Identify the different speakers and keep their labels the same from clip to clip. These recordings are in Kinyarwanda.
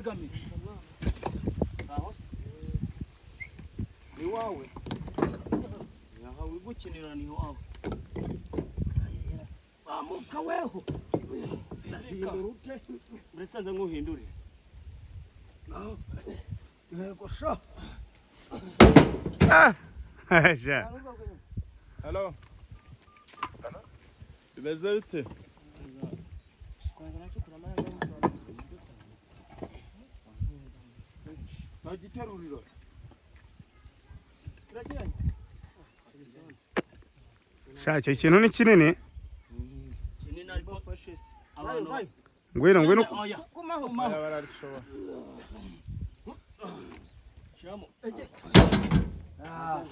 Speaker 1: Wegamire aho se.
Speaker 2: Ni wawe.
Speaker 1: Aha uri gukinira ni iwawe.
Speaker 2: Amuka weho.
Speaker 1: Zirika.
Speaker 2: Hindura ute?
Speaker 1: Uretse nze nkuhindure.
Speaker 2: Yego sha.
Speaker 3: Sha.
Speaker 4: Hello. Bimeze bite?
Speaker 2: Ntagiteruriro.
Speaker 3: Sha, icyo kintu ni kinini.
Speaker 1: Kinini ariko abantu
Speaker 3: Ngwino, ngwino.
Speaker 1: Oya.
Speaker 2: Kumaho.
Speaker 4: Aya bararishobora.
Speaker 1: Shyiramo.
Speaker 2: Ah.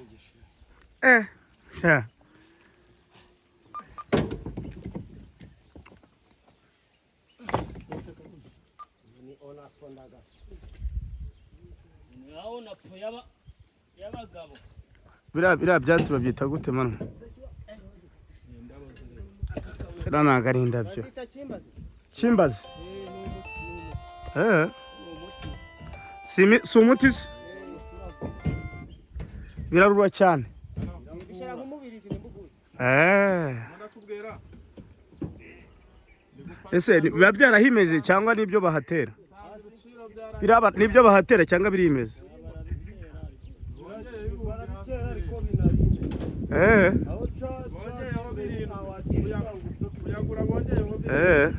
Speaker 3: Eh, sha.
Speaker 2: Ni ona kondaga.
Speaker 1: Ngaho na po y'abagabo.
Speaker 3: Biriya byatsi babyita gute mano? Ziriya ntabwo ari indabyo.
Speaker 2: Bazita kimbazi.
Speaker 3: Kimbazi.
Speaker 2: Eh, ni umuti, ni umuti.
Speaker 3: Eh.
Speaker 2: Ni umuti.
Speaker 3: Si umuti se? Birarura cyane.
Speaker 2: Bishara nk'umubirizi ni mbuguzi.
Speaker 3: Eh.
Speaker 4: Ndakubwira.
Speaker 3: Ese biba byarahimeje cyangwa nibyo bahatera?
Speaker 4: Ibiciro byara
Speaker 3: Biraba nibyo bahatera cyangwa birimeza?
Speaker 4: bongeye ibihumbi hafi
Speaker 2: Barabitera ariko
Speaker 4: birindwi.
Speaker 2: binarime.
Speaker 3: Eh.
Speaker 2: Aho ca
Speaker 4: Bongeyeho birindwi. Kuyagura bongeyeho birindwi.
Speaker 3: Eh.